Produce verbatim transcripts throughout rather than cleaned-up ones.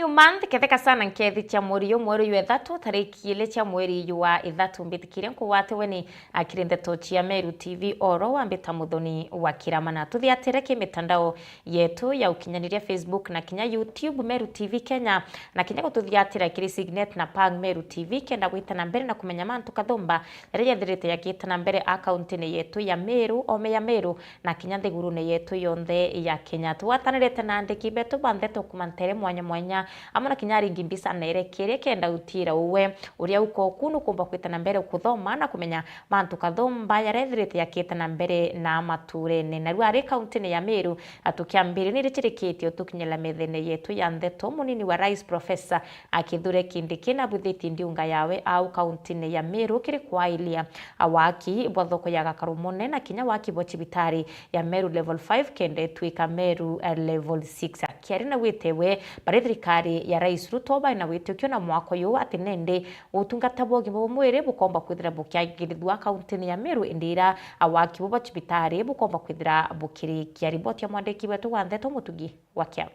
New month, ketheka sana nkethi cia mweri jumwe ru jwa ithatu, tariki ili cia mweri jwa ithatu, mbitikirie nkugwate weni akiri ndeto cia Meru T V oro wambita Muthoni wa Kirama, na tuthiatire ki mitandao yetu ya ukinyaniria, Facebook na kinya YouTube, Meru T V Kenya, na kinya gututhiatira kiri Signet na Pang Meru T V, kenda gwita na mbere na kumenya mantu kathumba jaria jathirite jagiita na mbere a kauntine yetu ya Meru, ome ya Meru, na kinya nthigurune yetu yonthe ya Kenya. Tugwatanirite na andiki betu ba ndeto kuma ntere mwanya mwanya, amwe na kinya aringi mbica na irekeria, kenda utiira uwe uria uko ku nukumba kwita na mbere kuthoma na kumenya mantu kathumba jaria jathirite jakiita na mbere na maturene. Naru ari kauntine ya Meru, a, tukiambiria ni ricirikitie utukinyira methene yetu ya ndeto, munini wa rais Professor, a, Kithure Kindiki nabwithitie ndiunga yawe au kauntine ya Meru kiri kwailia, a, waki bwa thoko ya Gakarumone na kinya waki bwa cibitari ya Meru Level five kenda itwika Meru, a, Level six. Akiaria naugite we bari thirikari ya rais Ruto bari na witikio na mwako uyu ati nende utungata bwa ugima bwa mwiri bukomba kwithira bukiagirithua kauntine ya Meru, indi ira, a, waki buu bwa cibitari bukomba kwithira bukirikia. Riboti ya mwandiki wetu wa ndeto Mutugi wa Kiambi.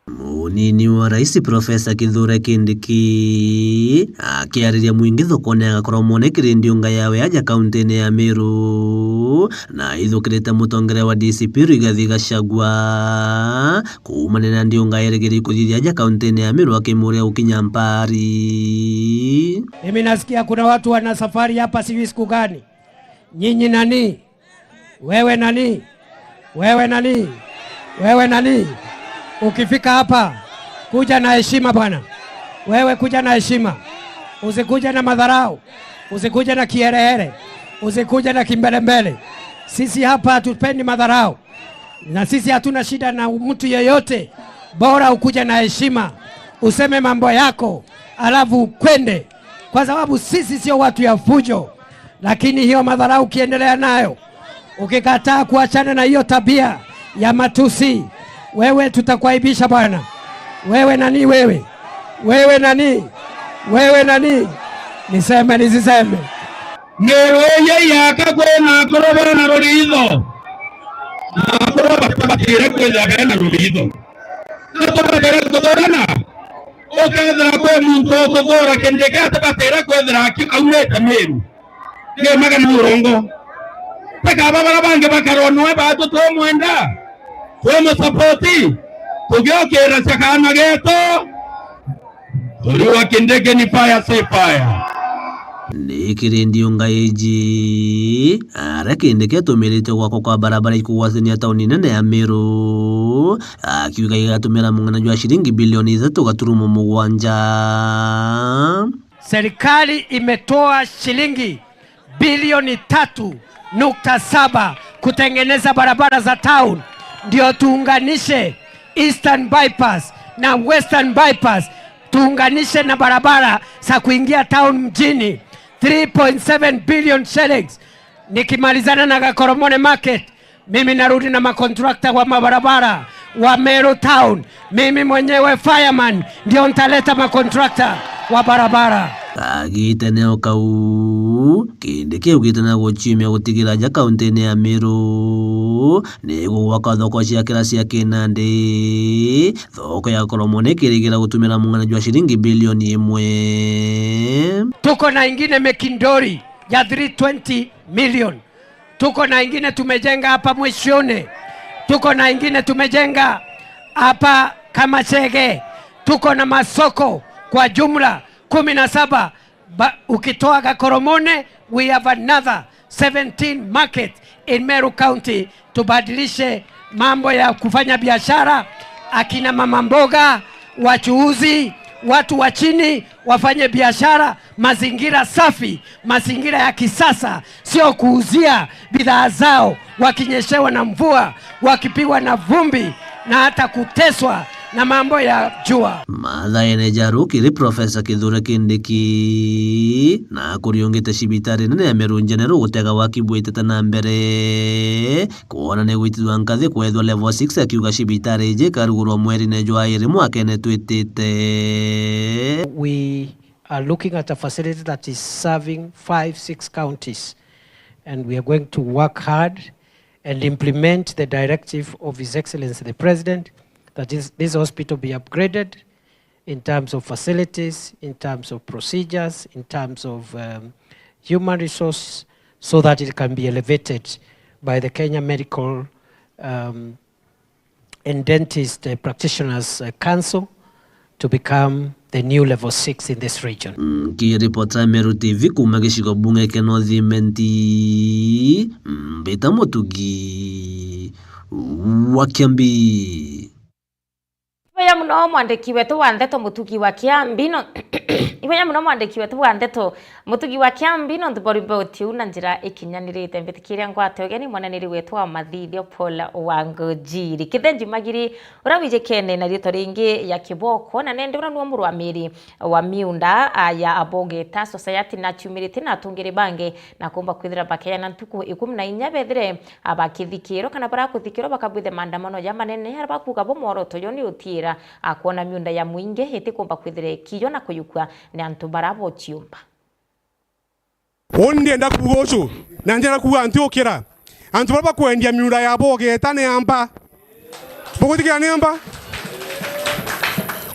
Munini wa rais Professor Kithure Kindiki akiariria mwingi thokone ya Gakoromone kiri ndiunga yawe aja kauntine ya Meru, na ithukirite mutongeria wa D C P Rigathi Gachagua kuumanira na ndiunga erigiri kuthithia aja kauntine ya Meru akimuria gukinya mpari. Mimi nasikia kuna watu wana safari hapa, sijui siku gani. Nyinyi nani? Wewe nani? Wewe nani? Wewe nani? Ukifika hapa, kuja na heshima bwana. Wewe kuja na heshima. Usikuje na madharau. Usikuje na kiherehere. Usikuje na kimbelembele. Sisi hapa hatupendi madharau. Na sisi hatuna shida na mtu yeyote. Bora ukuje na heshima. Useme mambo yako, alafu ukwende. Kwa sababu sisi sio watu ya fujo. Lakini hiyo madharau ukiendelea nayo, ukikataa kuachana na hiyo tabia ya matusi, wewe tutakuaibisha bwana. Wewe nani wewe? Wewe nani? Wewe nani? Niseme nisiseme? Meru iji yaka kwina akuru bena ruritho. Na akuru batabatire kwithira bena ruritho. Na tubakere kuthurana. Ukethira kwi muntu ukuthura Kindiki atabatire kwithira aki-, aumite Meru. Ni magana murongo. Tekaba bara bangi bakarwa nwe batu twimwenda, twimusapoti, tugiukira cia kaana getu. Turiwa Kindiki ni fire, si fire. Ni kiri ndiunga iji, aria Kindiki atumirite gwakwa kwa barabara ikugwatania tauni nene ya Meru, akiuga igatumira mung'ana jwa ciringi bilioni ithatu gaturumo mugwanja. Serikali imetoa shilingi bilioni tatu nukta saba kutengeneza barabara za town, ndio tuunganishe Eastern Bypass na Western Bypass, tuunganishe na barabara za kuingia town mjini. Three point seven billion shillings. Nikimalizana na Gakoromone Market, mimi narudi na makontrakta wa mabarabara wa Meru Town. Mimi mwenyewe fireman ndio ntaleta makontrakta wa barabara. Agite neo kau, Kindiki augite na guciumia gutigira aja kauntine ya Meru ni gugwaka thoko cia kira cia kinandi, thoko ya Gakoromone ikirigira gutumira mung'ana jwa ciringi bilioni imwe. Tuko na ingine Mekindori ya three twenty million. Tuko na ingine tumejenga hapa Mwishoni. Tuko na ingine tumejenga hapa Kamachege. Tuko na masoko kwa jumla kumi na saba. Ba-, ukitoa Gakoromone, we have another seventeen market in Meru County. Tubadilishe mambo ya kufanya biashara, akina mama mboga, wachuuzi, watu wa chini wafanye biashara, mazingira safi, mazingira ya kisasa, sio kuuzia bidhaa zao wakinyeshewa na mvua, wakipigwa na vumbi na hata kuteswa na mambo ya jua. Mathaene ja rukiri Professor Kithure Kindiki na kuriungite cibitari nene ya Meru General gutega waki bwitite na mbere, kwona ni gwitithua nkathi kwethwa level six, akiuga cibitari iji ikarugurwa mwerine jwa iri mwakene twitite. We are looking at a facility that is serving five, six counties, and we are going to work hard and implement the directive of His Excellency the President, that is, this hospital be upgraded, in terms of facilities, in terms of procedures, in terms of, um, human resource, so that it can be elevated by the Kenya Medical, um, and Dentist, uh, Practitioners, uh, Council to become the new level six in this region. Nkiripota Meru T V kuuma gicigo bunge kia North Imenti, mbita Mutugi wa Kiambi. Ibwega muno mwandiki wetu wa ndeto Mutugi wa Kiambi no-, ibwega muno mwandiki wetu wa ndeto Mutugi wa Kiambi nontu bwa riboti iu na njira ikinyanirite. Mbitikiria ngwate ugeni mwananiri wetu wa mathithio Paul Wangujiri. Kithenji Magiri, uria wijikene na riitwa ringi ya Kiboko, na nende uria niwe murwamiri wa miunda, a, ya Abogeta Society, na aciumiritie na atungiri bangi, na kumba kwithira bakeana ntuku ikumi na inya bethire, a, bakithikirwa kana barakuthikirwa bakabwithia maandamano ja manene, aria bakuuga bo mworoto jo ni utiira, a, kwona miunda ya mwingi itikumba kwithira ikiiywa na kuyukua ni antu bara bochiumba. Uni ndienda kuuga ucu, na ndienda kuuga ntiukira. Antu baria bakwendia miunda ya Bogeta ni amba. Bugwitikiria ni amba?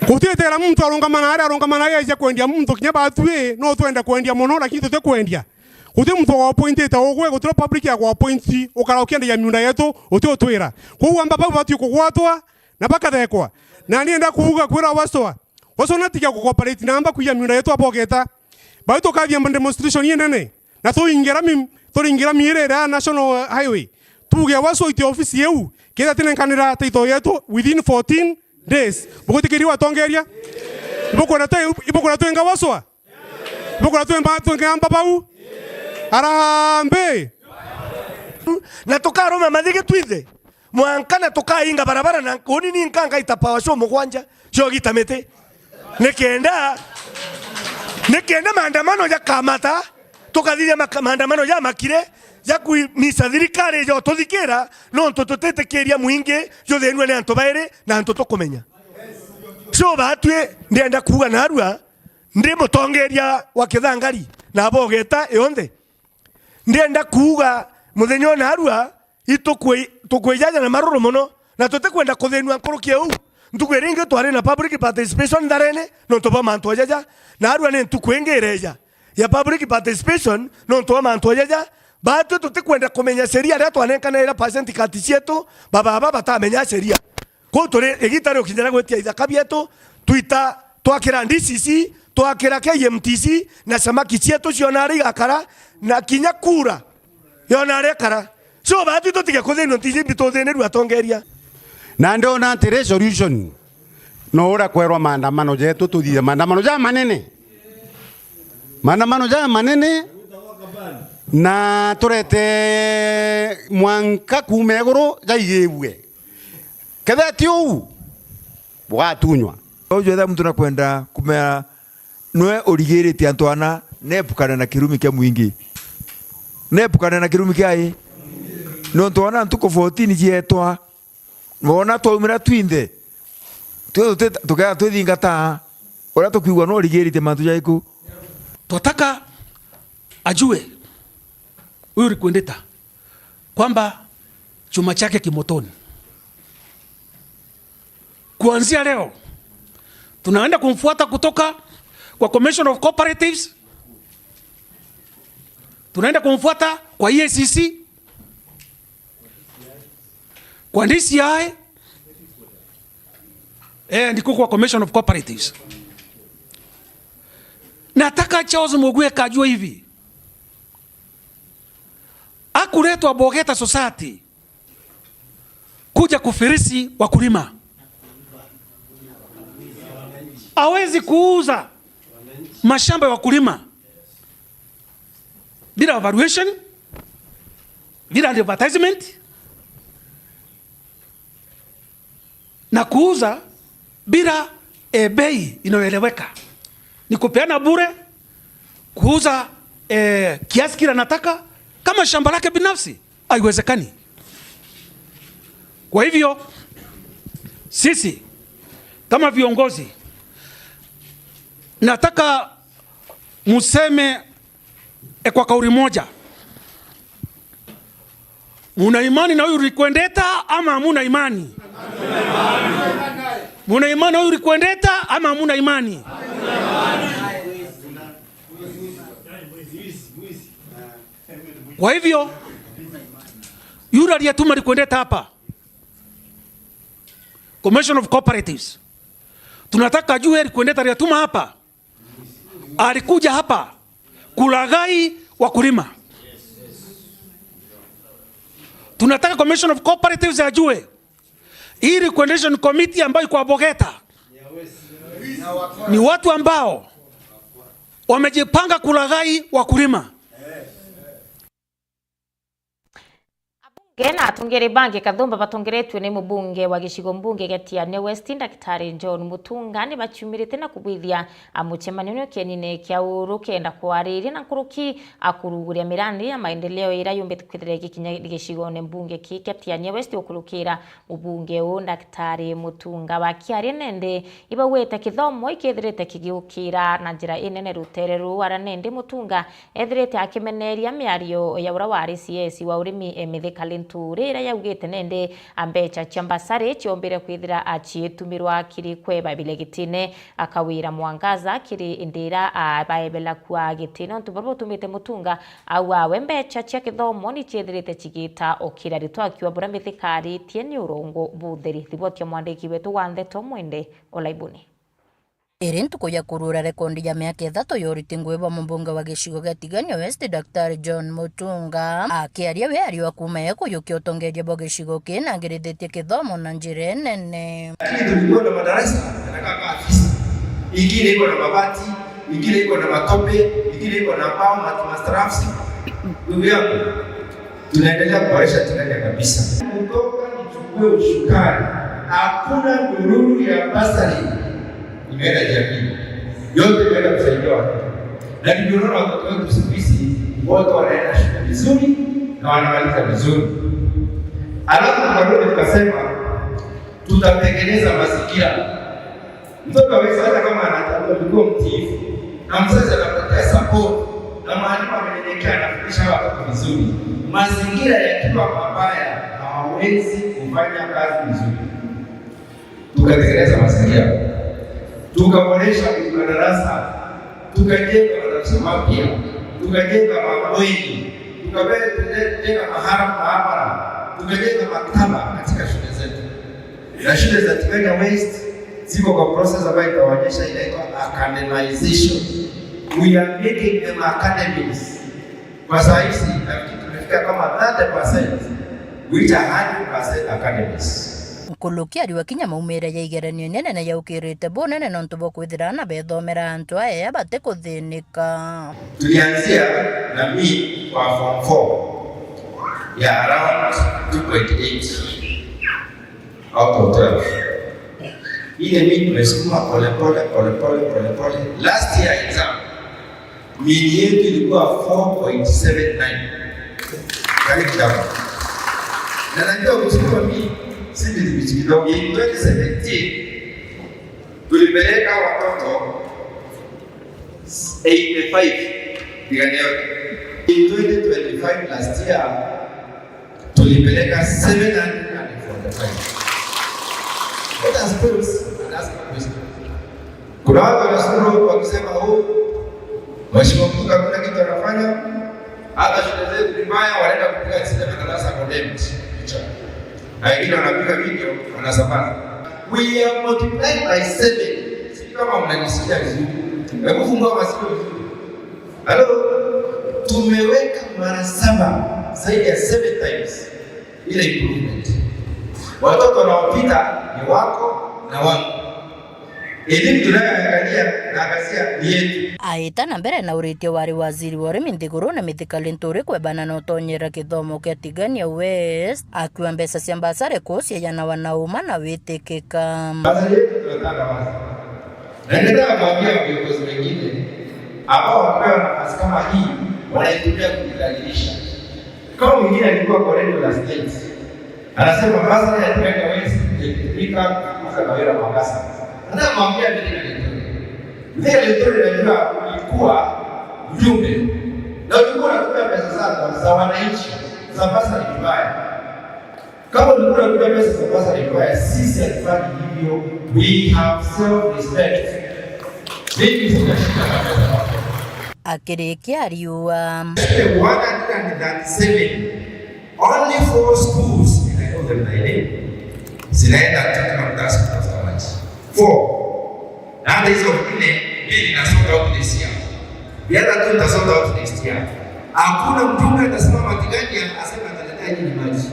Gutiitira muntu arungama na aria arungama na aria eja kwendia muntu, kinya batwi, no twenda kwendia mono, lakini tutikwendia. Guti muntu ugwapointite ugwe, guti public ya gwapointi, ukara ukiendagia miunda yetu, uti utwira. Kwou amba bau batwi kugwatwa, na bakathekwa. Na ndienda kuuga kwira Waswa, Waswa natiga kucooperate na amba kwiya miunda yetu Abogeta. Bau tukathia demonstration inene. Na tuingira mi-, turingira miiri iria National Highway. Tuuge Waswa ite ofisi iu. Kethira tinenkanira title yetu within fourteen days. Bugwitikiria atongeria? Ibukwenda twi-, ibukwenda twinga Waswa? Ibukwenda twimba, twinga amba bau? Harambee! Na tukaruma mathigi twinthe. Mwanka na tukainga barabara na uni ni nka ngaita power show mugwanja cia ugita miti. Nikenda, nikenda maandamano jakamata, tukathithia maka-, maandamano jamakire, ja kuimisa thirikari ja ututhikira, nontu tutitikiria mwingi juthinue ni antu bairi na antu tukumenya. So batwi ndienda kuuga narua, ndi mutongeria wa Kithangari na Abogeta yonthe. Ndienda kuuga muthenya o narua, itukwi-, tukwijaja na maruru mono, na tutikwenda kuthinua nkuruki ya uu. Ntuku iria ingi twari na public participation Ntharene nontu bwa mantu ajaja, na arua ni ntuku ingi ireja ya public participation nontu bwa mantu ajaja. Batwi tutikwenda kumenya sheria aria twanenkanaira percent cut cietu, bababa batamenya sheria. Kwou turi igita riukinyira gwitia ithaka bietu, twita twakira D C C, twakira K M T C, na samaki cietu ciona aria igakara, na kinya kura yona aria ikara. So, batwi tutige kuthinua, ntiji mbi tuthinirua atongeria. Na ndiona ati resolution no uria kwerwa maandamano jetu, tuthithie maandamano ja manene. Maandamano ja manene, na turete mwanka kuuma iguru jaigibue. Kethira ti uu, bugatunywa. Uju etha muntu nakwenda kumea nwe urigiritie antu ana, nepukane na kirumi kia mwingi. Nepukane na kirumi kia i. Nontu ona ntuku fourteen cietwa, wona twaumira twinthe, twi-, tuti-, tukea twithingata uria tukwigua nwe urigiritie mantu jaiku. Twataka ajue huyu Rikwendeta kwamba chuma chake kimotoni. Kuanzia leo, tunaenda kumfuata kutoka kwa Commission of Cooperatives, tunaenda kumfuata kwa E A C C, kwa D C I, eh, ndiko kwa Commission of Cooperatives. Nataka Charles Mugweka ajue hivi. Hakuletwa Bogeta Society kuja kufirisi wakulima. Hawezi kuuza mashamba ya wakulima bila valuation, bila advertisement, na kuuza bila, eh, bei inayoeleweka. Ni kupeana bure, kuuza, eh, kiasi kile anataka kama shamba lake binafsi. Haiwezekani. Kwa hivyo, sisi kama viongozi, nataka museme, eh, kwa kauli moja. Muna imani na huyu Rikwendeta ama hamuna imani? Muna imani huyu Likwendeta ama hamuna imani? Kwa hivyo, yule aliyetuma Likwendeta hapa, Commission of Cooperatives, tunataka ajue Likwendeta aliyetuma hapa, alikuja hapa kulaghai wakulima. Tunataka Commission of Cooperatives ajue hii Liquidation Committee ambayo iko Bogeta ni watu ambao wamejipanga kulaghai wakulima. Abunge na atongeri bangi kathumba batongeretue ni mubunge wa gicigo mbunge gia Tigania West, Daktari John Mutunga, ni baciumirite na kubwithia a mucemanio ni kienine kia uru kenda kwariria na nkuruki a kuruguria mirandi ya maendeleo iria yumbite kwithira igikinya gicigone mbunge ki kia Tigania West ukurukira mubunge uu Daktari Mutunga. Bakiaria nende ibaugite kithomo ikithirite kigiukira na njira inene rutere ruu, ara nende Mutunga ethirite akimeneria miario ya uria wari C S wa urimi, eh, Mithika Linturi, iria yaugite nende a mbecha cia mbasari ciombire kwithira aciitumirwa kiri kweba bile gitine. Akawira Mwangaza kiri ndira abaebela kua gitine untu buria butumite Mutunga auawe mbecha cia kithomo ni ciethirite cigita ukira ritwa akiwa buria mithikaritie ni urongo butheri. Riboti ya mwandiki wetu wa ndeto Mwende Olaibuni. Iri ntuku ya kurura rekondi ya miaka ithatu ya uriti ngugi bwa mubunge wa gicigo gia Tigania West, Daktari John Mutunga. Akiaria we ariwa kuuma e kuyukia utongeria bwa gicigo kii na angirithitie kithomo na njira inene. Lakini tulikuwa na madarasa yanakaa kama afisi, ingine iko na mabati, ingine iko na matope, ingine iko na mbao, mat-, mastraps. Ndugu yangu, tunaendelea kuboresha Tigania kabisa. Kutoka nichukue ushukani, hakuna ndururu ya basari imeenda jamii. Yote imeenda kusaidia watoto. Na ndio unaona watoto wetu siku hizi wote wanaenda shule vizuri na wanamaliza vizuri. Alafu tukarudi tukasema, tutatengeneza mazingira. Mtoto hawezi, hata kama anatakiwa kuwa mtiifu, na mzazi anapatia support, na mwalimu amenyenyekea, anafundisha hawa watoto vizuri, mazingira yakiwa mabaya, hawawezi kufanya kazi vizuri. Tukatengeneza mazingira, tukaboresha madarasa, tukajenga madarasa mapya, tukajenga mabweni, tukabe-, tukajenga mahara-, maabara, tukajenga maktaba katika shule zetu. Na shule za Tigania West ziko kwa process ambayo itaonyesha inaitwa academization. We are making them academies. Kwa saa hizi, nafikiri tumefika kama thirty percent, which are hundred percent academies. Nkuruki ariwa kinya maumire ya igeranio inene na yaukirite bunene nontu bwa kwithira na bethomera antu aya batikuthinika. Tulianzia na mean kwa form four ya around two point eight out of twelve. Ile mean tumesukuma pole pole, pole pole, pole pole. Last year exam, mean yetu ilikuwa four point seven nine. Karibu double. Na najua kuchukua mean si vitu vitu kidogo. In twenty seventeen, tulipeleka watoto eighty-five Tigania yote. In twenty twenty-five, last year, tulipeleka seven hundred and forty-five. Let us pause and ask a question. Kuna watu wanashukuru wakisema, "Oh, Mheshimiwa Mbuga hakuna kitu anafanya, hata shule zetu ni mbaya, wanaenda kupiga zile madarasa condemned." Na wengine wanapiga video, wanasambaza. We have multiplied by seven. Sijui kama mnanisikia vizuri. Hebu fungua masikio vizuri. Halo? Tumeweka mara saba, zaidi ya seven times ile improvement. Watoto wanaopita ni wako na wangu. Elimu tunayoangalia na angazia ni yetu. Aita na mbere na uritie wari waziri wa urimi nthigurune Mithika Linturi kwebana na utonyera kithomo kia Tigania West, akiuga mbeca cia mbasari kuciejanawa na uma na witikika. Mbasari yetu tunataka wazi. Na ningetaka kuambia viongozi wengine ambao wakipewa nafasi kama hii wanaitumia kujidhalilisha. Kama mwingine alikuwa kwa radio la state, anasema mbasari ya Tigania West ilitumika kukuza Kawira Mwangaza. Nataka kuambia Mithika Linturi. Mithika Linturi, najua ulikuwa mjumbe na ulikuwa unatumia pesa zako za wananchi za mbasari vibaya. Kama ulikuwa unakuja pesa za bursary mbaya, sisi hatufanyi hivyo. We have self respect. Mimi sina shida na pesa. Akirikia ariuga, one hundred and thirty-seven, only four schools, and I know them by name, zinaenda Tottenham Dust After Match. Four. Na hata hizo nne, mbili na sort out this year. The other two nita sort out next year. Hakuna mjumbe atasimama Tigania aseme ataletea nyinyi maji.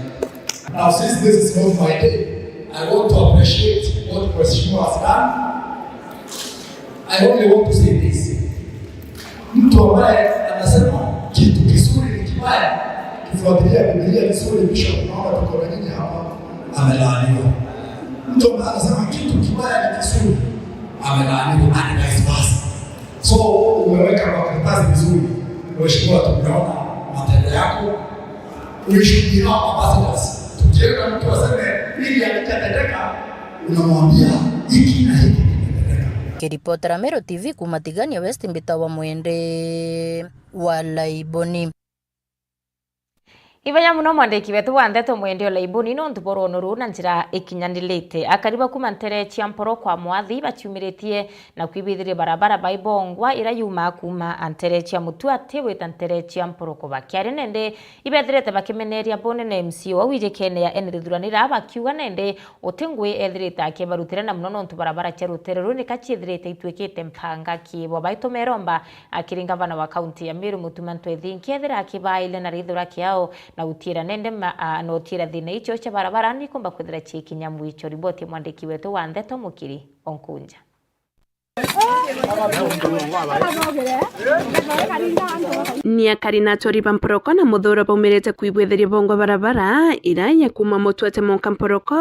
Now, since this is not my day, I want to appreciate what Mheshimiwa has done. I only want to say this. Mtu ambaye anasema kitu kizuri ni kibaya, kifuatilia Biblia vizuri, Bishop, naona tuko na nyinyi hapa, amelaaniwa. Mtu ambaye anasema kitu kibaya ni kizuri, amelaaniwa, and vice versa. So, umeweka makaratasi vizuri. Mheshimiwa, tumeona matendo yako. We should be our ambassadors. Tukiona mtu aseme, "Hili halijatendeka," unamwambia, "Hiki na hiki kimetendeka." Kiripotera Meru T V kuuma Tigania West, mbita wa Mwende wa Laiboni. Ibaya mono mwandiki wetu wa ndeto Mwende o Laiboni nontu bwa rwono ruu na njira ikinyanirite. Akari ba kuuma ntere cia Mporoko kwa Mwathi baciumiritie na kwibithiria barabara baibongwa ira yumaa kuuma ntere cia Mutuati gwita ntere cia Mporoko bakiaria nende ibethirite bakimeneria bunene M C A wau ijikene ya ene rithurani raa bakiuga nende uti ngui ethirite akibarutira na mono nontu barabara cia rutere ruu nika ciithirite itwikite mpanga kiibo. Baitu meromba akiri ngavana wa kaunti ya Meru Mutuma Ntwethinki ethira akibaile na rithura kiao na utiira nende ma, a, na utiira thina icio cia barabara nikumba kwithira ciikinya mwicho. Riboti ya mwandiki wetu wa ndeto Mukiri Onkunja. Ni akari na atwari ba Mporoko na Muthura baumirite kwibwitheria bongwa barabara ira ya kuuma Mutuati monka Mporoko,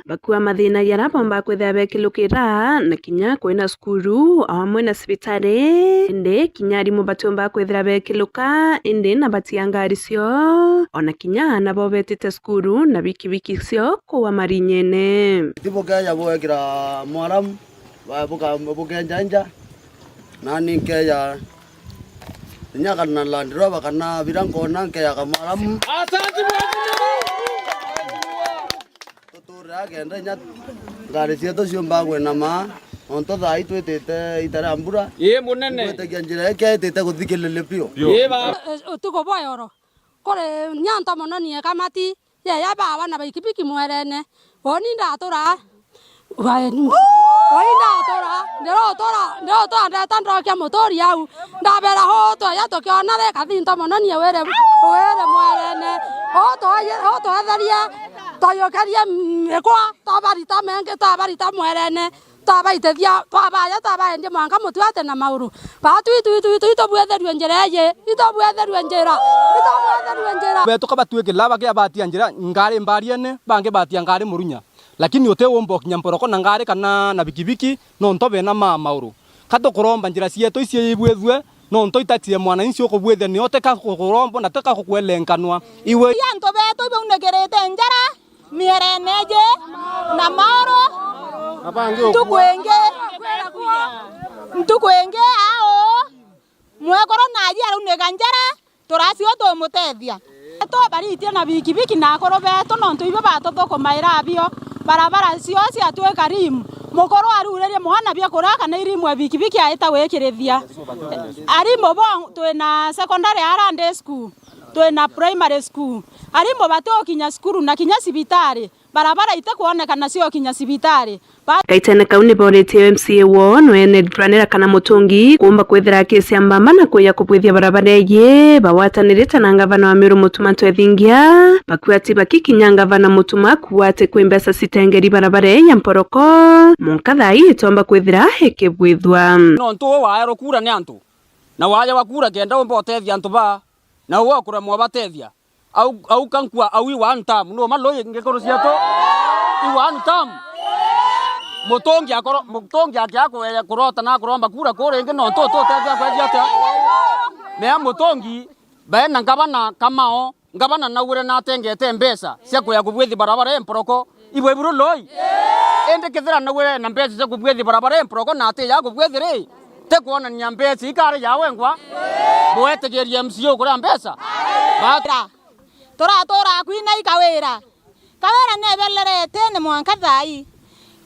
bakua mathina jaria bombaa kwithira bekilukira na kinya kwina cukuru o amwe na cibitari, indi kinya arimu batiumba kwithira bekiluka, indi na batia ngari cio, ona kinya aana bo betite cukuru na bikibiki cio kuua marinyene. Tibukeja bwekira mwaramu, ba-, buka-, bukenja nja, nani nkeja inya kana Land Rover kana bira nkona nkeja kamwaramu. Asante mheshimiwa. Tuturira kenda inya ngari cietu ciumba kwinama, nontu thaa ii twitite ita ria mbura. Ii munene. Gwitagia njira ikiaitite guthikiriria piu. Ii ba. Eh, eh, utuku bwa yoro. Kuri nyanta mono nie kamati, yeya bawa na baikibiki mwerene. Uni ndatura. Uni ndatura. Ndirutura, ndirutura ndeta ndokia muturi au. Ndabera hu tweya tukiona ri kathinto mono nie wire, wire mwerene. Hu twetherie, twayukirie mikwa, twabarita mengi, twabarita mwerene. Twabaitithia, twabaja, twabaendia mwanka Mutuati na Mauru. Baatu itu, itu, itu, itubwetherue njira iji, itubwetherue njira, itubwetherue njira. Betu ka batwikirira bakiabatia njira, ngari mbariene, bangi batia ngari Murunya. Lakini uti umba ukinya Mporoko na ngari kana na bikibiki, nontu bena ma Mauru. Ka tukuromba njira cietu ici ibwethue, nontu itatire mwananchi ukubwethia ni uteka kukurombo na teka kukwelenkanwa. Iwe. Antu betu ibaunikirite njara, mierene iji, na Mauru, ntuku ingi, ntuku ingi au, mwekuru naji araunika njara, turacio tumutethia. Tubaritie na bikibiki na akuru betu, nontu ibo batuthukumaira abio, barabara cio ciatwika rimu. Mukuru aruririe mwana bia kuria kana irimu e bikibiki aita gwikirithia. Arimu bo twina secondary ara day school. Twina primary school. Arimu bati ukinya cukuru na kinya cibitari. Barabara itikwonekana cia ukinya cibitari. Ba- Gaitene kau ni boritie M C A woo nwene Duranira kana Mutungi kuumba kwithira akicia mbamba na kuya kubwithia barabara iji bagwatanirite na ngavana wa Meru Mutuma Ntwethingia, bakwati bakikinya ngavana Mutuma kuuga ati kwi mbeca citengeri barabara ii ya Mporoko, munka thaa ii itomba kwithira ikibwithua. Nontu uu waerwa kuura ni antu, na waja wa kuura kenda umba utethia antu baa, na uu ukuremwa ubatethia. Au, au kankua, au i one term. Numa lui ngikuru cietu. I one term. Mutungi akoro, Mutungi akia kueja kurota na kuromba kura kuri ingi, nontu tutethia kwethia atia? Mea Mutungi, baena ngavana Kamau, ngavana naugire natengete mbeca cia kuya kubwithi barabara i Mporoko. Ibwe buru lui. Indi kethira naugire na mbeca cia kubwithi barabara i Mporoko na ati ya kubwithi ri, ti kwonania mbeca ikari ya wengwa. Bwetigirie M C A ukuria mbeca. Ba- Turatura kwina ikawira. Kawira nebelerete ni mwanka thaai.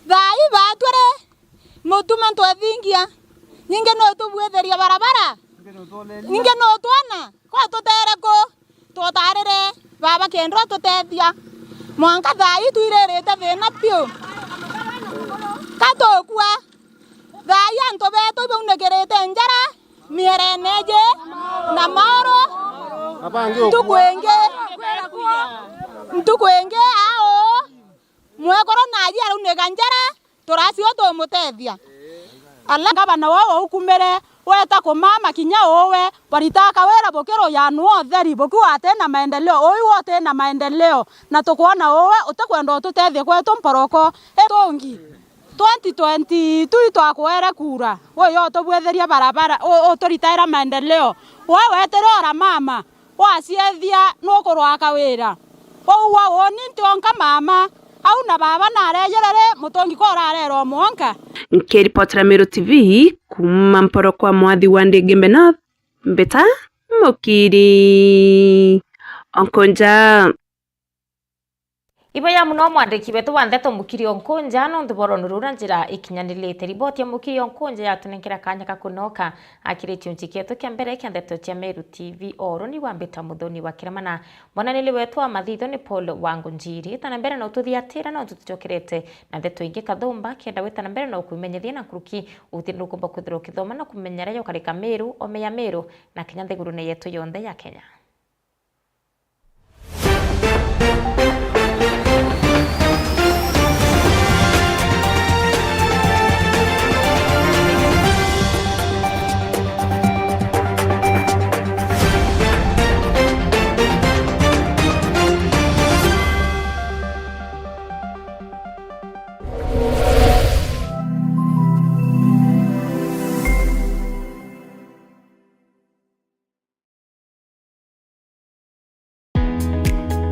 Thaai baatwire mutume ntwethingia. Ningi nutubwithiria barabara? Ningi nutwona? Ko tutere ku? Tutarire baba kenda ututethia. Mwanka thaai twiririte thina biu. Ka tukua. Thaai antu betu baunikirite njara mierene iji na mauru. Ntuku ingi, ntuku ingi au mwekuru naji araunika njara, turacio tumutethia. Ala ngavana wao ukumire, weta kumama kinya uwe, barita kawira bukiruya nu utheri, bukiuga ati na maendeleo, uyu uti na maendeleo, na tukwona uwe utikwenda ututethia kwetu mporoko. Itungi. Twenty twenty-two itwakwere kura, uyu utubwitheria barabara, u-, uturitaira maendeleo. We wetire ora mama, waciethia nukurwa kawira. Ugwa uni ntionka mama, au na baba narejere ri, mutungi ko urarerwa mwanka. Nkiripotera Meru T V kuma mporo kwa mwathi wa Ndingi Mbe North, Mbita Mukiri Onkonja. Iboya muno mwandiki wetu wa ndeto Mukiri Onkonja nontu bwa rwonoro ruria njira ikinyanilite. Riboti ya Mukiri Onkonja yatunenkera kanya ka kunoka akiri kiunji kietu kia mbere kia ndeto cia Meru T V. Oro ni wa Mbita Muthoni wa Kirema na mwananili wetu wa mathitho ni Paul Wangunjiri. Ita na mbere na ututhiatira nontu tucokerete na ndeto ingi kathumba, kenda wita na mbere na ukumenyethia na nkuruki uti nukumba kwithirwa ukithoma na kumenya aria jokarika Meru, ome ya Meru na kinya nthigurune yetu yonthe ya Kenya.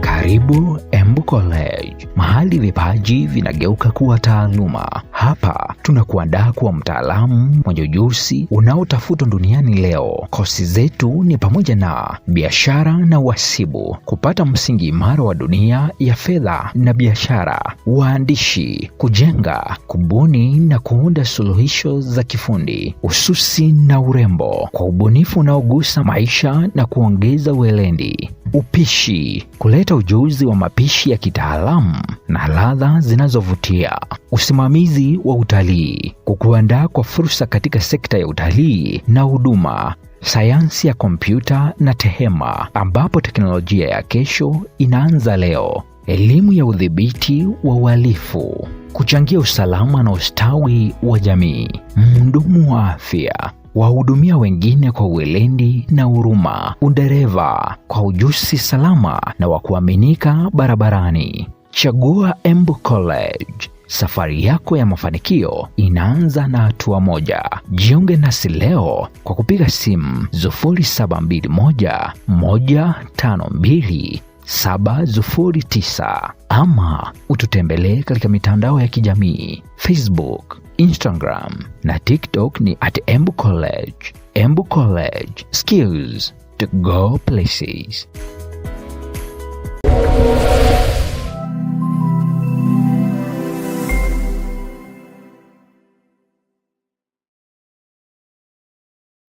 Karibu Embu College, mahali vipaji vinageuka kuwa taaluma. Hapa tunakuandaa kuwa mtaalamu mwenye ujuzi unaotafutwa duniani leo. Kosi zetu ni pamoja na biashara na uhasibu, kupata msingi imara wa dunia ya fedha na biashara, uandishi, kujenga, kubuni na kuunda suluhisho za kifundi, ususi na urembo kwa ubunifu unaogusa maisha na kuongeza weledi, upishi, kuleta ujuzi wa mapishi ya kitaalamu na ladha zinazovutia, usimamizi wa utalii, kukuandaa kwa fursa katika sekta ya utalii na huduma, sayansi ya kompyuta na tehema, ambapo teknolojia ya kesho inaanza leo. Elimu ya udhibiti wa uhalifu, kuchangia usalama na ustawi wa jamii. Mhudumu wa afya, wahudumia wengine kwa weledi na huruma. Udereva, kwa ujuzi salama na wa kuaminika barabarani. Chagua Embu College. Safari yako ya mafanikio inaanza na hatua moja. Jiunge nasi leo kwa kupiga simu sufuri saba mbili moja, moja tano mbili, saba sufuri tisa, ama ututembelee katika mitandao ya kijamii, Facebook, Instagram na TikTok ni at Embu College. Embu College, skills to go places.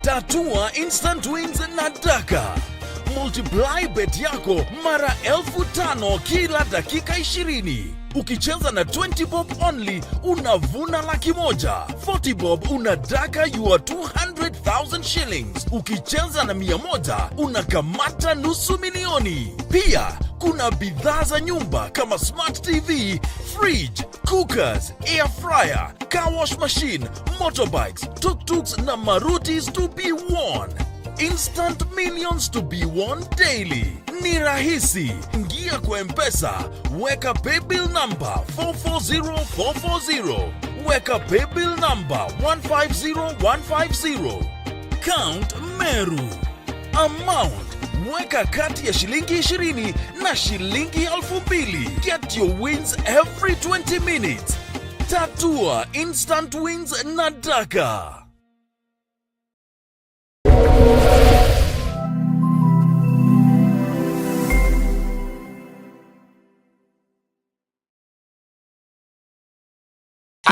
Tatua instant wins na Daka. Multiply bet yako mara elfu tano kila dakika ishirini. Ukicheza na twenty bob only, unavuna laki moja. Forty bob, una Daka your two hundred thousand shillings. Ukicheza na mia moja, unakamata nusu milioni. Pia, kuna bidhaa za nyumba kama smart T V, fridge, cookers, air fryer, car wash machine, motorbikes, tuk-tuks na marutis to be won. Instant millions to be won daily. Ni rahisi. Ingia kwa M-Pesa, weka paybill number four four zero four four zero. Weka paybill number one five zero one five zero. Count Meru. Amount, weka kati ya shilingi ishirini na shilingi elfu mbili. Get your wins every twenty minutes. Tatua instant wins na Daka.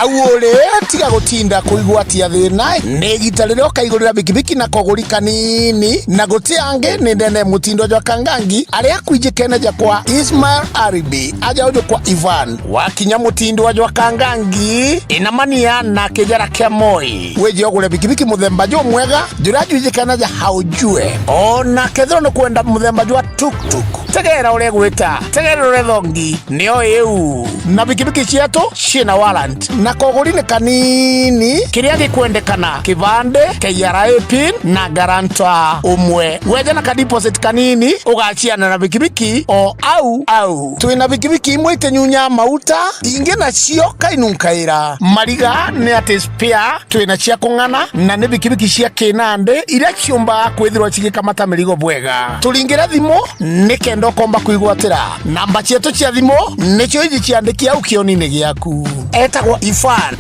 Au uri, tiga gutinda kuigwatia thina, ni igita riria ukaigurira bikibiki na koguri kanini, na guti angi ni ndene mutindo jwa Kangangi, aria kwijikene ja kwa Ismail Aribi, aja uju kwa Ivan. Wakinya mutindo jwa Kangangi, inamania na kijara kia Moi. Wije ugure bikibiki muthemba jumwega, juria jwijikene ja Haujue. Ona kethirwa ni kwenda muthemba jwa tuktuk, tegera uria gwita, tegera uria thongi, nio iu. Na bikibiki cietu ciina warrant, na koguri ni kanini, kiria gikwendekana: kibande, K R A pin, na guarantor umwe. Weja na ka deposit kanini, ugaciana na bikibiki o au au. Twina bikibiki imwe itinyunya mauta, ingi nacio kainunkaira. Mariga ni ati spare, twina cia kung'ana, na ni bikibiki cia kinandi, iria ciumba kwithirwa cigikamata mirigo bwega. Turingire thimu, nikenda ukomba kwigwatira. Namba cietu cia thimu nicio iji ciandiki au kionini giaku. Etagwa Ifan.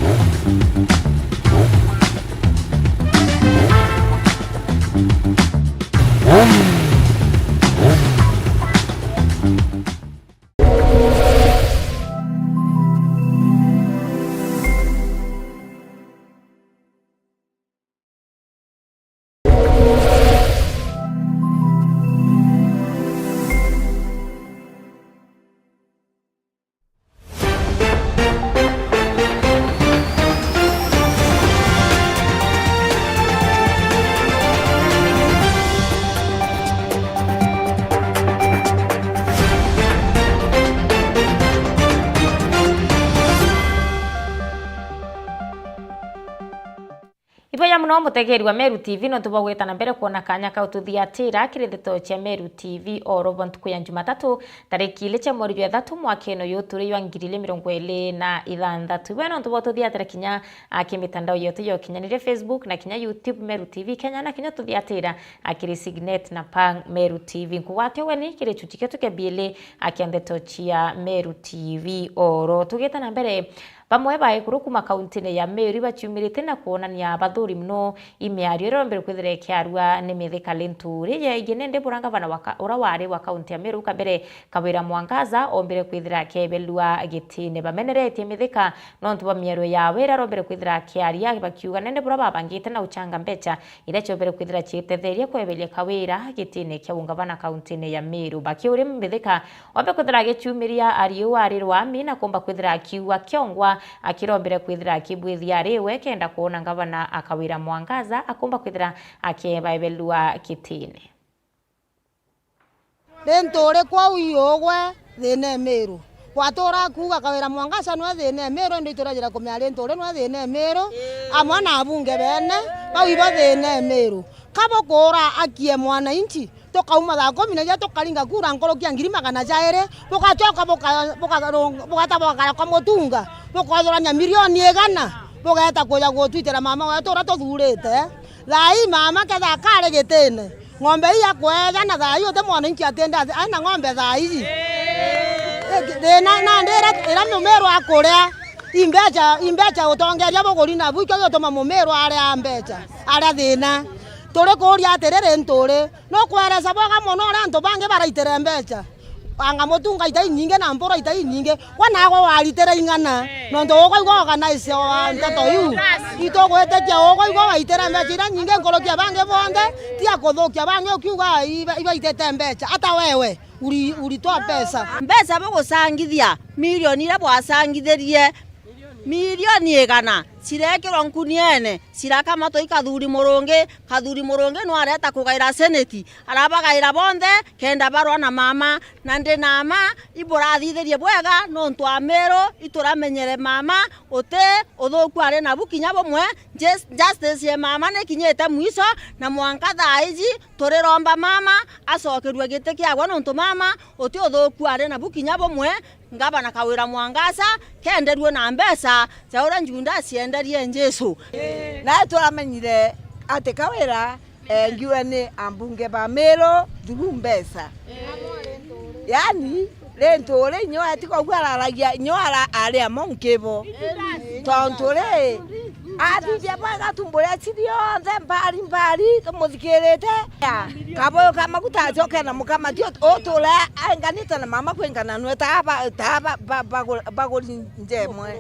Iboya mono mutegeri wa Meru T V nontu bwa gwita na mbere kwona kanya ka ututhiatira kiri ndeto cia Meru T V oro bwa ntuku ya Jumatatu, tariki ili cia mweri jwa ithatu mwakene uyu turi jwa ngiri ili mirongo ili na ithanthatu. Iboya nontu bwa ututhiatira kinya, a, ki mitandao yetu ya ukinyaniria, Facebook na kinya YouTube Meru T V Kenya, na kinya ututhiatira, a, kiri Signet na Pang Meru T V. Nkugwate ugeni kiri gichuchi gietu kia biili, a, kia ndeto cia Meru T V oro. Tugite na mbere, bamwe ba ekuru kuuma kauntine ya Meru ibaciumirite na kwonania bathuuri mono i miario iria irombere kwithira ikiarua ni Mithika Linturi. Yegie nindi bura ngavana wa ka-, ura wari wa kaunti ya Meru kabere, Kawira Mwangaza, ombere kwithira akiebelua gitine. Bameneretie Mithika nontu bwa miario yawe iria arombere kwithira akiaria, bakiuga nindi bura babangite na uchanga mbecha iria ciombere kwithira ciitetheria kweberia Kawira gitine kia ungavana kauntine ya Meru. Bakiuria Mithika ombe kwithira agiciumiria ariu ari rwami na kumba kwithira akiua kiongwa, akirombire kwithira akibwithia ari we kenda kwona ngavana a Kawira Mwangaza akumba kwithira akiebelua gitine. Linturi kwou iugwe thina e Meru. Gwatuura kuuga Kawira Mwangaza nwe thina e Meru, indi iturajira kumenya Linturi nwe thina e Meru, amwe na abunge bene, bau ibo thina e Meru. Ka bukuura akie mwananchi, tukauma thaa kumi na ijiri tukaringa kura nkuruki ya ngiri magana jairi, bugacoka buka-, buka-, bugata bugakara kwa Mutunga, bukothurania milioni igana, bugeeta kuja gutwitira mama wetu uria tuthurite. Thaa ii mama ketha akari gitine, ng'ombe ii akweja na thaa ii uti mwananchi atinde athi-, aina ng'ombe thaa ii. Thina nandi ira, ira mumiru akuria, imbecha, imbecha utongeria buguri nabu, ikio giutuma mumiru aria mbecha, aria thina. Turi kuuria atiri, Linturi, nukweresa bwega mono uria antu bangi baraitire mbecha? Anga Mutunga ita inyingi na Mpuru ita inyingi, gwe nagwe waritire ing'ana? Nontu ugwe igwe organize wa nteto iu, itugwitikia ugwe igwe waitire mbecha iria nyingi nkuruki ya bangi bonthe, tia kuthukia bangi ukiuga iba-, ibaitite mbecha. Ata wewe uri-, uritoa pesa? Mbecha bugucangithia milioni iria bwacangithirie, milioni igana cirekirwa nkuniene, cirakamatwa i Kathuri Murungi. Kathuri Murungi nwareta kugaira seneti, arabagaira bonthe kenda barwa na mama. Na ndi na mma iburathithirie bwega nontu Amiru ituramenyere mama uti uthuku ari nabu kinya bumwe. Jus-, justice ya mama nikinyite mwiso, na mwanka thaa iji turiromba mama acokerue giti kiagwe nontu mama uti uthuku ari nabu kinya bumwe. Ngavana Kawira Mwangaza kenderue na mbeca ja uria Judasi enderie Jesu. Nae turamenyire ati Kawira engiwe ni ambunge ba Miru through mbeca. Yaani, Linturi inyo ati koguo araragia, inyo ara-, ari amo nkibo. Tontu ri, athithia bwega tu mburia cithionthe mbari mbari, tumuthikirite. Kabuyu ka maguta acoke na mukamati ut-, uture aenganite na mama kwingana nwe ta ba-, ta ba-, ba-, baguri njemwe.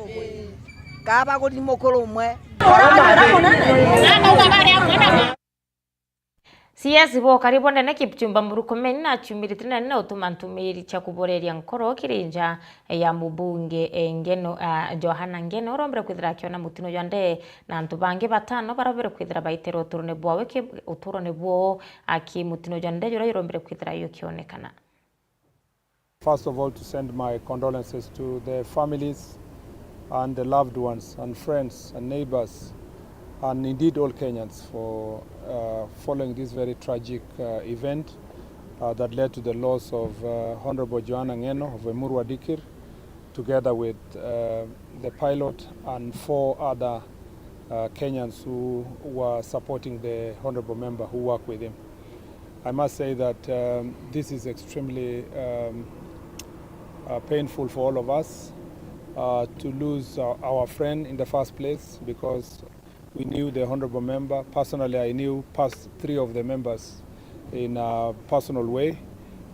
Kaba guri mukuru umwe. C S bo kari bondene Kipchumba Murkomen na aciumiritie na na utuma ntumiri cia kuboreria nkoro kiri nja ya mubunge, eh, Ngeno, ah, Johana Ngeno, urombere kwithira akiona mutino jwa ndee na antu bangi batano barombere kwithira baitire uturone bwawe ki-, uturone bwoo aki mutino jwa ndee juria jurombere kwithira jukionekana. First of all, to send my condolences to the families and the loved ones and friends and neighbors and indeed all Kenyans for, uh, following this very tragic, uh, event, uh, that led to the loss of, uh, Honorable Joanna Ngeno of Emurua Dikir, together with, uh, the pilot and four other, uh, Kenyans who were supporting the honorable member who worked with him. I must say that, um, this is extremely, um, uh, painful for all of us, uh, to lose our, our friend in the first place, because we knew the honorable member. Personally, I knew past three of the members in a personal way.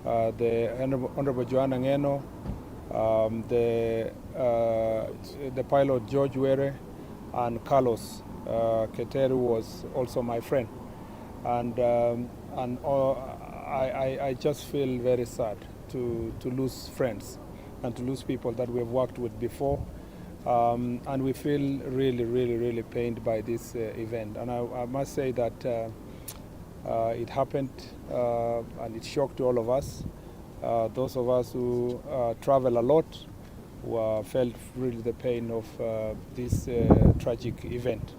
Uh, the Honorable, Honorable Joanna Ngeno, um, the, uh, the pilot George Were, and Carlos, uh, Keter, who was also my friend. And, um, and, uh, I, I, I just feel very sad to, to lose friends and to lose people that we have worked with before. Um, and we feel really, really, really pained by this, uh, event. And I, I must say that, uh, uh, it happened, uh, and it shocked all of us. Uh, those of us who, uh, travel a lot, who, uh, felt really the pain of, uh, this, uh, tragic event.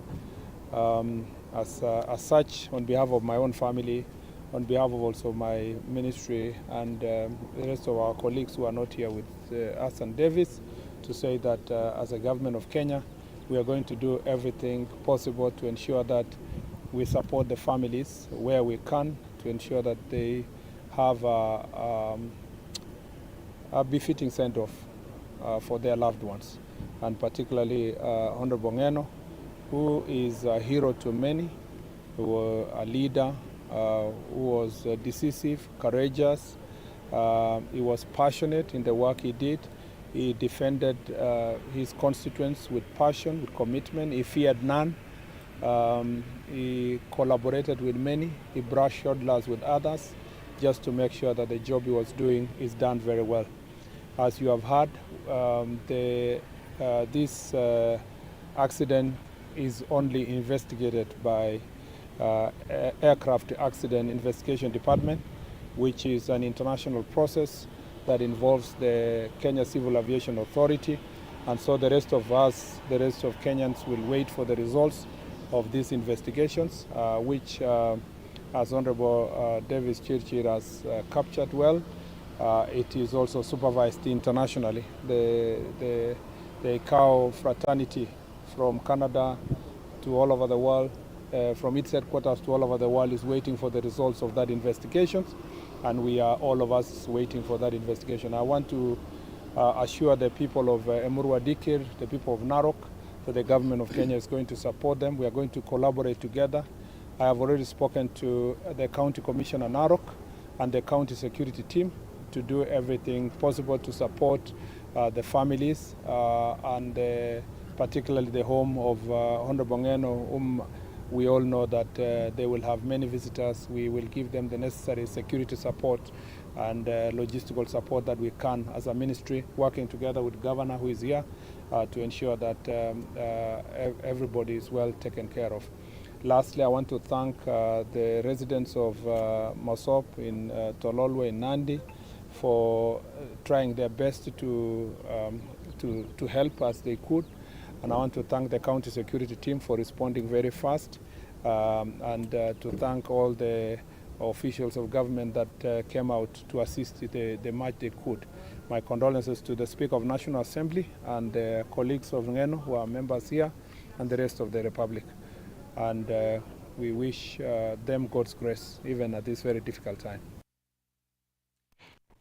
Um, as, uh, as such, on behalf of my own family, on behalf of also my ministry and, um, the rest of our colleagues who are not here with, uh, us and Davis, to say that, uh, as a government of Kenya, we are going to do everything possible to ensure that we support the families where we can, to ensure that they have a, um, a befitting send-off, uh, for their loved ones, and particularly, uh, Honorable Ngeno, who is a hero to many, who was a leader, uh, who was, uh, decisive, courageous. Uh, he was passionate in the work he did. He defended, uh, his constituents with passion, with commitment. He feared none. Um, he collaborated with many. He brushed shoulders with others just to make sure that the job he was doing is done very well. As you have heard, um, the, uh, this, uh, accident is only investigated by, uh, A-, Aircraft Accident Investigation Department, which is an international process that involves the Kenya Civil Aviation Authority. And so the rest of us, the rest of Kenyans will wait for the results of these investigations, uh, which, uh, as Honorable, uh, Davis Chirchir has, uh, captured well, uh, it is also supervised internationally. The, the, the I C A O fraternity from Canada to all over the world, uh, from its headquarters to all over the world, is waiting for the results of that investigation, and we are, all of us, waiting for that investigation. I want to, uh, assure the people of, uh, Emurua Dikir, the people of Narok, that the government of Kenya is going to support them. We are going to collaborate together. I have already spoken to the County Commissioner Narok and the county security team to do everything possible to support, uh, the families, uh, and, uh, particularly the home of, uh, Honorable Ngeno, whom we all know that, uh, they will have many visitors. We will give them the necessary security support and, uh, logistical support that we can as a ministry, working together with Governor, who is here, uh, to ensure that, um, uh, ev-, everybody is well taken care of. Lastly, I want to thank, uh, the residents of, uh, Mosop in, uh, Tololwe in Nandi for, uh, trying their best to, um, to, to help as they could. And I want to thank the county security team for responding very fast, um, and, uh, to thank all the officials of government that, uh, came out to assist the, the much they could. My condolences to the Speaker of National Assembly and the colleagues of Ngeno who are members here and the rest of the Republic. And, uh, we wish, uh, them God's grace even at this very difficult time.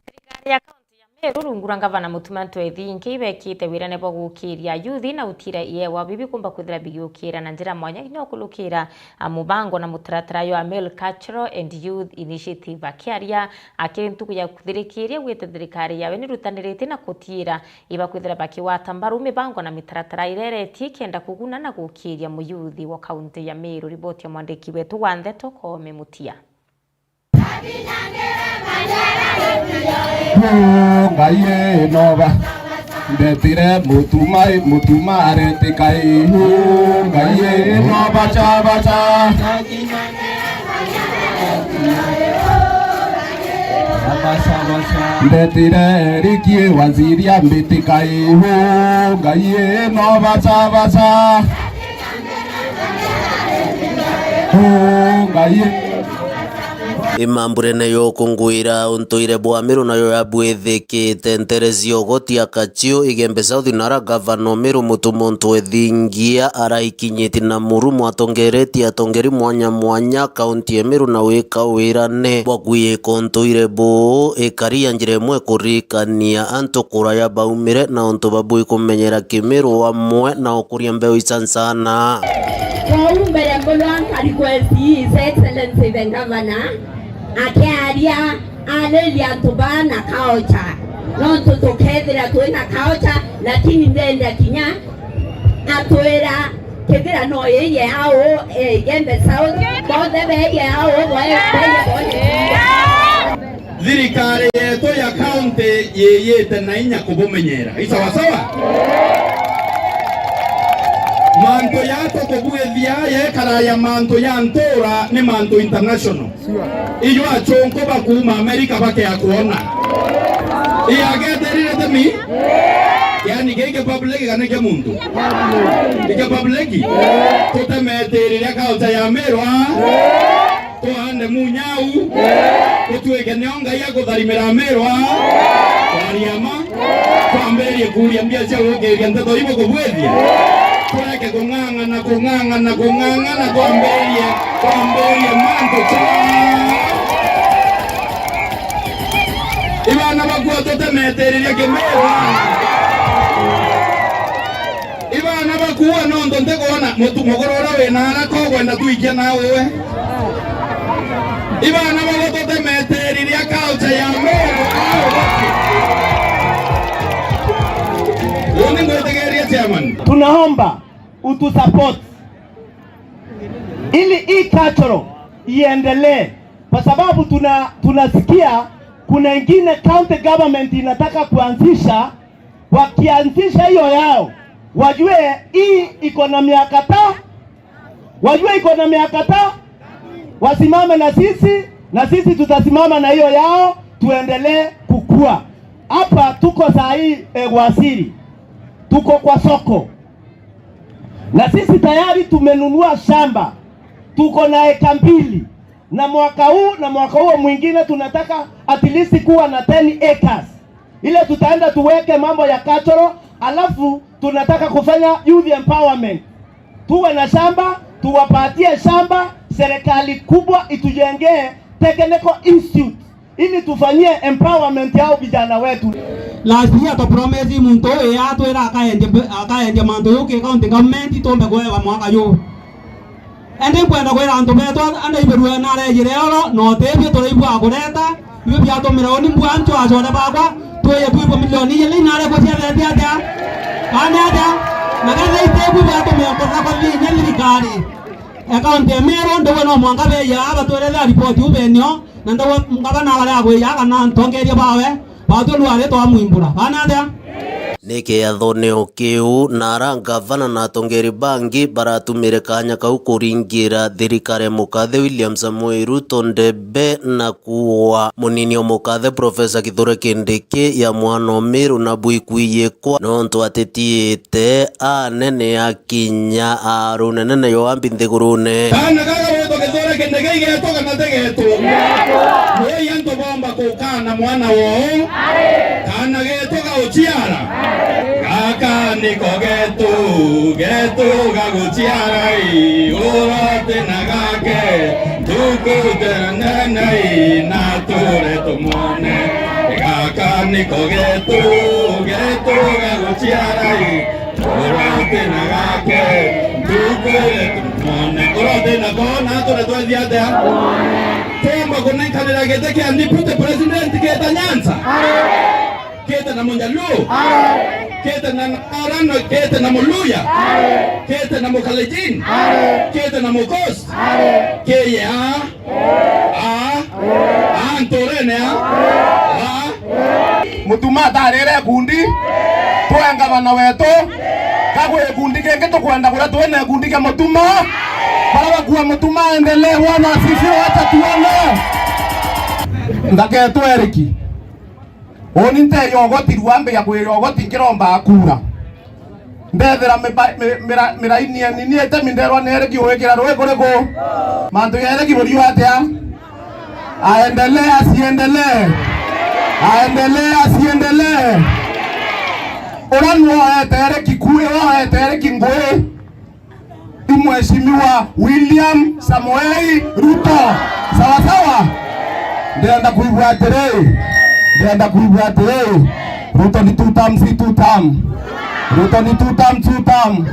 Thirikari ya kaunti ya Meru rungu rwa ngavana Mutuma M'Ethingia ibekite wirane bwa gukiria yuthi na utira iewa bibi kumba kwithira bigiukira na njira mwanya inya ukulukira, a, mubango na mutaratara yo Ameru Cultural and Youth Initiative. Akiaria akiri ntuku ya kuthirikiria gwite thirikari yawe nirutanirite na kutiira ibakwithira bakigwata mbaru mibango na mitaratara ireretie kenda kuguna na gukiria muyuthi wa kaunti ya Meru. Riboti ya mwandiki wetu wa ndeto Koome Mutia. Ngai enoba. Ndetire Mutuma, Mutuma aretikai. Ngai enoba cha bacha. Ndetire Eric Waziria mbitikai. Ngai enoba cha bacha. Ngai Imamburene yokungwira untuire bwa Meru nayo yabwithikite ntere cia ugoti akacio Igembe South nara gavana o Meru Mutuma M'Ethingia araikinyiti na murumo atongeretie atongeri mwanya mwanya kaunti ya Meru na wika wirane bwa gwika untuire buu ikari ya njira imwe kurikania antu kuraya baumire na untu babui kumenyera Kimeru amwe na ukuria mbeu icancana. Kwou mbere mbulwa nka request His Excellency the Governor akiaria ariria antu baa na culture, nontu tukethira twi na culture, lakini ndenda kinya atwira kethira no iye au, eh, Igembe South, bonthe be iye au, boe, be iye boe. Thirikari yetu ya kaunti yiyite na inya kubumenyera. I sawasawa? Mantu ya tukubwithia yekara ya mantu ya ntura ni mantu international. Ijo achunku ba kuuma Amerika bakea kwona. Iyagetirire temi? Yani giki public kana kia muntu? Ike public? Tutemetirire culture ya Meru. Tuande munyau, tutuike nio Ngai akutharimira Amerwa. Twaria ma, twambirie kuuria mbia cia gukiria nteto ibo kubwithia. Tureke kung'ang'ana, kung'ang'ana, kung'ang'ana, twambirie, twambirie mantu ja. Ibana bakua tutemetiriria Kimerwa. Ibana bakua nontu ntikwona mutu muguru uria wina haraka ukwenda twikia nawe we. Ibana bagutute meteri ria culture ya Meru. Uni ngwitigiria chairman. Tunaomba utusupport ili hii cultural iendelee, kwa sababu tuna-, tunasikia kuna ingine county government inataka kuanzisha. Wakianzisha hiyo yao, wajue hii iko na miaka ta-, wajue iko na miaka ta-, wasimame na sisi, na sisi tutasimama na hiyo yao, tuendelee kukua. Hapa tuko saa hii, eh, Wasiri, tuko kwa soko, na sisi tayari tumenunua shamba, tuko na eka mbili, na mwaka huu na mwaka huo mwingine tunataka at least kuwa na ten acres. Ile tutaenda tuweke mambo ya cultural, alafu tunataka kufanya youth empowerment. Tuwe na shamba, tuwapatie shamba, serikali kubwa itujengee technical institute ili tufanyie empowerment yao vijana wetu. Last year twa promise muntu uyu atwira akaendia, akaendia mantu yuki county government tumbe kuewa mwaka yu. Indi nkwenda kwira antu betu, andaibirue narejire oro, na utibio turaibua akureta, ibio biatumire uni mbua antu achore bakwa, twiye twibua milioni igiri, inare kuciethete atia? Kana atia? Na kethira itibua biatumire kurira kwa thinya thirikari, ekaunti ya Meru, ndiwe no mwanka beya aba twirethea ripoti u benio, na ndiwe ngavana aria agwiya kana ntongeria bawe, batwe nu ari twamwimbura. Kana atia? Ni kiathone o kiu, na ara ngavana na atongeri bangi baratumire kanya kau kuringira thirikari mukathe William Samoei Ruto ndebe na kuua munini o mukathe Professor Kithure Kindiki ya mwana o Miru na bwikwiye kwa nontu atitiite anene akinya a runene na yo ambi nthigurune. Kaana gaka gwitwa Kithure Kindiki igeetwa kana ti geetu? Woi antu bomba kukaana mwana woo. Kaana geetu ga uciara. Gaka niko geetu, geetu ga guciara ii, uroti na gake, ntuku tene ii, na ture tumwone. Gaka Niko getu, getu gaguciara i, urati na gake, ntukwire tumone. Urati na kona, ture twethia atia? Temba kunenkanira giti kia deputy president kita Nyanza. Kete na Munjaluo. Kete na Arano, kete na Muluya. Kete na Mukalenjin. Kete na Mukos. Keye a. A. A nturene a. A. Mutuma atarire ikundi. Twe ngavana wetu. Kagwe ikundi kingi tukwenda kuria twina ikundi kia Mutuma. Bara bakua Mutuma endelee, Bwana asifiwe, acha tuone. Ndaketwe Eriki. Uni nteya ugoti, rua mbia kwira ugoti nkiromba akura. Ndethira mipa-, mi-, mira-, miraini ya nini itemi nderwa ni Eriki gwikira rui kuriku? Mantu ya Eriki buriu atia? Aendelee, asiendelee? Aendelee, asiendelee? Ura nwoete Eriki kui, woete Eriki ngui? I Mheshimiwa William Samoei Ruto. Sawa sawa? Ndenda kuigua atiri, ndenda kuigua atiri, Ruto ni two term, si two term. Ruto ni two term, two term.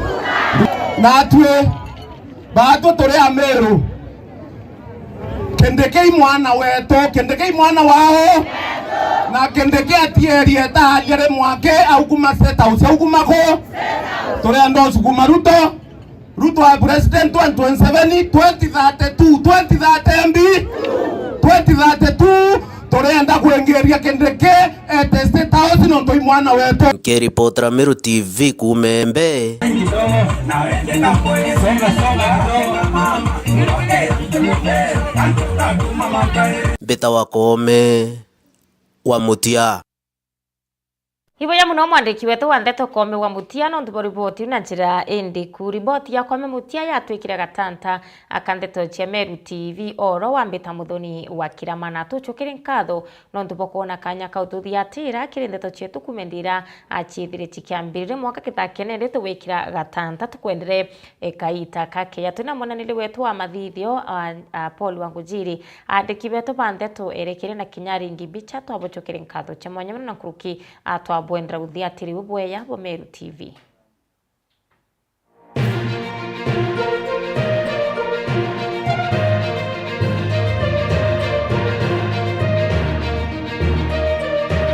Natwi, batwi turi Amiru. Kindiki i mwana wetu, Kindiki i mwana wao. Na Kindiki atierie ta aria ri mwake, aukuma State House, aukuma ku? Turenda usukuma Ruto. Ruto a president twenty twenty-seven, twenty thirty-two, twenty thirty M B, twenty thirty-two, turenda kwingiria Kindiki ete State House nontu i mwana wetu. Nkiripotera Meru T V kuuma Embe. Mbitawa Koome wa Mutia. Ibuya muno mwandiki wetu wa ndeto Koome wa Mutia nontu bwa riboti iu na njira indiku. Riboti ya Koome Mutia yatwikire gatanta aka ndeto cia Meru T V, oro wa Mbita Muthoni wa Kirama, na tucukire nkatho nontu bwa kwona kanya kau tuthiatira kiri ndeto cietu kuuma ndira aciithire cikiambirire mwaka kithakene ndi tuwikira gatanta tukwendere e, kaita kakeya. Twina mwananiri wetu wa mathithio, a, a, Paul Wangujiri, aandiki betu ba ndeto erekere na kinya aringi mbicha, twabucukire nkatho cia mwanya mono na nkuruki, a, twabwendera uthiatiri bubweya bwa Meru T V.